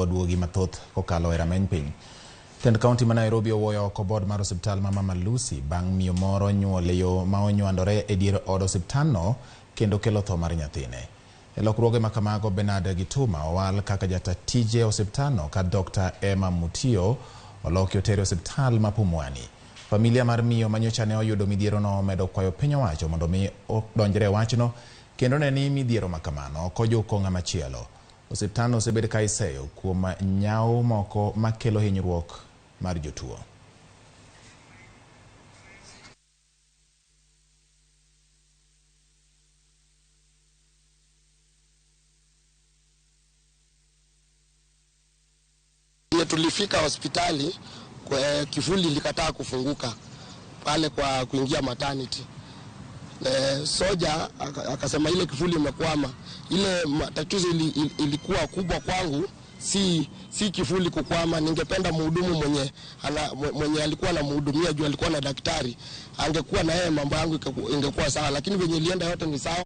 oduogi mathoth kokalo e rameny piny. Tend kaunti ma Nairobi owuoyo oko board mar osiptal ma Mama Lucy bang' miyo moro nyuol e yo ma onywandore e dier od osiptandno kendo kelo tho mar nyathine. E lokruoge ma kamago, Bernard Gituma owal kaka jata tije osiptandno ka Dr. Emma Mutio oloki otere osiptal ma Pumwani. Familia mar miyo manyocha ne oyudo midhierono omedo kwayo piny owacho mondo mi odonjre e wachno kendo ne ni midhiero ma kamano ok ojuko ng'ama chielo. Osiptandno osebed ka iseyo kuom nyawo moko makelo hinyruok mar jotuo. Tulifika hospitali kwa kifuli ilikataa kufunguka pale kwa kuingia maternity. Soja akasema ile kifuli imekwama. Ile tatizo ilikuwa kubwa kwangu, si kifuli kukwama. Ningependa mhudumu mwenye alikuwa anamhudumia juu alikuwa na daktari, angekuwa na yeye mambo yangu ingekuwa sawa, lakini venye ilienda yote ni sawa.